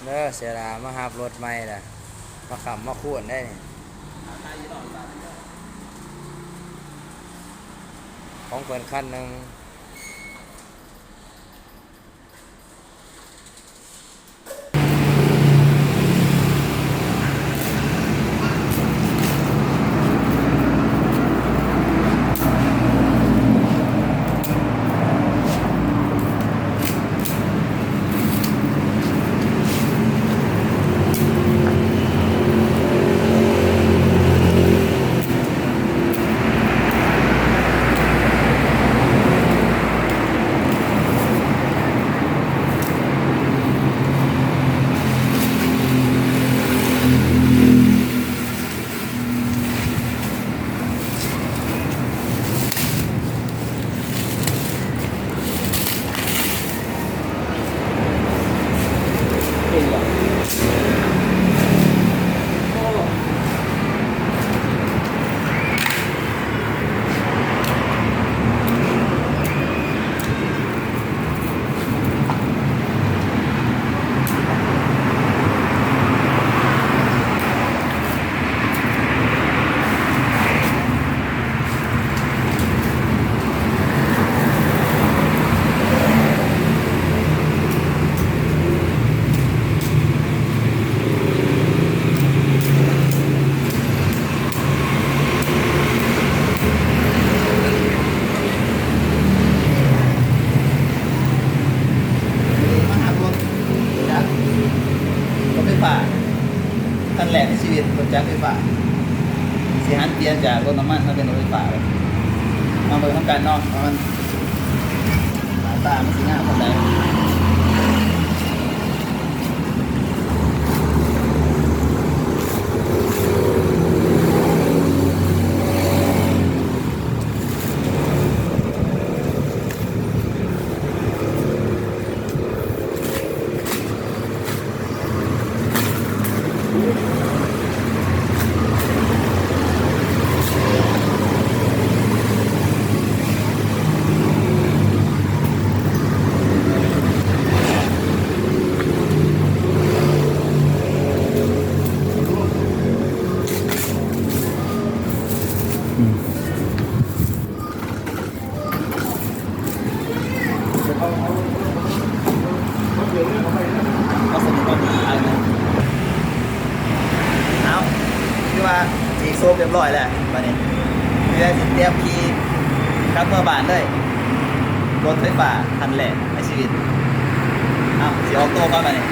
ເດີ ເສຍດາຍມາຮັບລົດໃໝ່ລະ ມາຄ້ຳມາຄູນໄດ໋ນີ້ ຂອງເພິ່ນຄັນໜຶ່ງ. ມາຫາລົດຈັກ ລົດໄຟຟ້າ ຄັ້ງແລກໃນຊີວິດ ລົດຈັກໄຟຟ້າ ຊິຫັນປ່ຽນຈາກລົດນ້ຳມັນມາເປັນລົດໄຟຟ້າ. ມາເບິ່ງນຳກັນເນາະ ວ່າມັນ ໜ້າຕາມັນຊິງາມປານໃດ. ເອົາ ຄືວ່າຈີກໂຊບຮຽບຮ້ອຍແລ້ວ ບາດນີ້ ຄືວ່າຊິຕຽມຂີ່ກັບເມືອບ້ານເລີຍ ລົດໄຟຟ້າຄັນແລກໃນຊີວິດ. ເອົາ ຊິອອກໂຕກ່ອນບາດນີ້.